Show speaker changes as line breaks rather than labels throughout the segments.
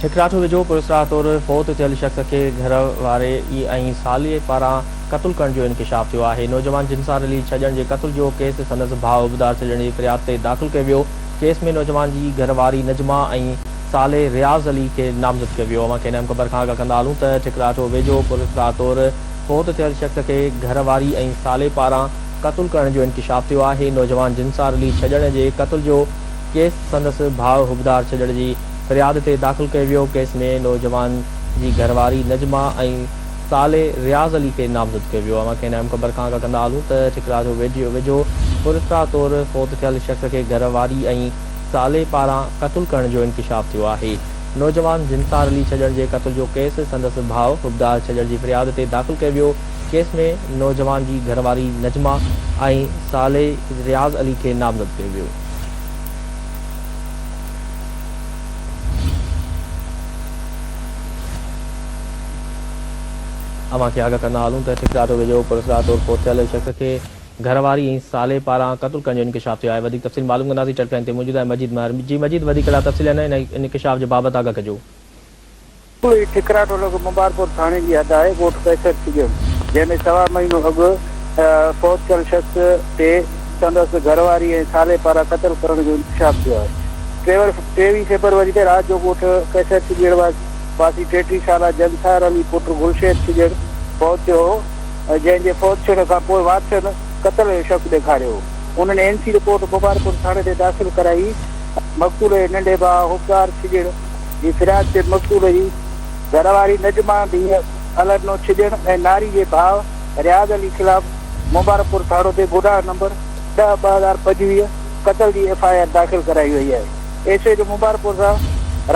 ٺڪراٺو ويجهو پراسرار طور فوت ٿيل شخص کي گهر واري ۽ سالي پاران قتل ڪرڻ جو انڪشاف ٿيو آهي. نوجوان جنسار علي ڇڄڻ جي قتل جو ڪيس سندس ڀاء عبدار ڇڄڻ جي فرياد تي داخل ڪيو ويو. ڪيس ۾ نوجوان جي گهر واري نجما ۽ سالي رياض علي کي نامزد ڪيو ويو. اوهان کي اهم خبر کان آگاهه ڪندا هلون ته ٺڪراٺو ويجهو پراسرار طور فوت ٿيل شخص کي گهر واري ۽ سالي پاران قتل ڪرڻ جو انڪشاف ٿيو آهي. نوجوان جنسار علي ڇڄڻ جي قتل جو ڪيس سندس ڀاء حبدار ڇڄڙ جي فرياد تي داخل ڪيو ويو، ڪيس ۾ نوجوان جي گهرواري نجما ۽ سالي رياض علي کي نامزد ڪيو ويو. اوهان کي هن اهم خبر کان آگاهه ڪندا هلون ته ٺڪراٺو ويجهو پراسرار طور فوت ٿيل شخص کي گهرواري ۽ سالي پاران قتل ڪرڻ جو انڪشاف ٿيو آهي. نوجوان جنسار علي ڇڄڙ جي قتل جو ڪيس سندس ڀاء حبدار ڇڄڙ جي فرياد تي داخل ڪيو ويو، ڪيس ۾ نوجوان جي گهرواري نجما ۽ سالي رياض علي کي نامزد ڪيو ويو. اوهان کي آگاهه ڪندا هلون ته ٺڪراٺو ويجهو پراسرار طور فوت ٿيل شخص کي گهر واري ۽ سالي پاران قتل ڪرڻ جو انڪشاف ٿيو آهي وڌيڪ تفصيل معلوم ڪنداسين ٽيليفون لائين تي موجود آهي مجيد مهر جي مجيد وڌيڪ ڪهڙا تفصيل آهن ان انڪشاف جي بابت آگاهه ڪجو.
هي ٺڪراٺو لڳ مبارڪپور ٿاڻي جي حد آهي ڳوٺ قيصر ڇڄڻ جنهن ۾ سوا مهينو اڳ فوت ٿيل شخص تي سندس گهرواري ۽ سالي پاران قتل ڪرڻ جو انڪشاف ٿيو آهي. 23 فيبروري تي رات جو ڳوٺ قيصر ڇڄڙ واسي 33 سالا جنسار علي پٽ گلشير ڇڄڙ فوت ٿيو هو جنهن جي فوت ٿيڻ کان پوء وارثن قتل جو شڪ ڏيکاريو هو. انهن اين سي رپورٽ مبارڪپور ٿاڻي تي داخل ڪرائي. مقتول جي ننڍي ڀاء حبدار ڇڄڙ جي فرياد تي مقتول جي گهر واري نجمه ڌيء الهڏنو ڇڄڻ ۽ ناري جي ڀاء رياض علي خلاف مبارڪپور ٿاڻو تي گناهه نمبر ڏهه 2025 قتل جي ايف I R داخل ڪرائي وئي آهي. ايس ايچ او مبارڪپور سان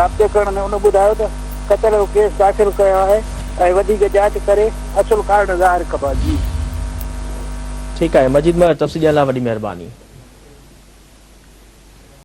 رابطي ڪرڻ ۾ ان ٻڌايو ته قتل جو ڪيس داخل ڪيو آهي ۽ وڌيڪ جاچ ڪري اصل ڪارڻ ظاهر ڪبا. جي.
ٺيڪ آهي مجيد مهر تفصيل ڏيڻ لاء وڏي مهرباني.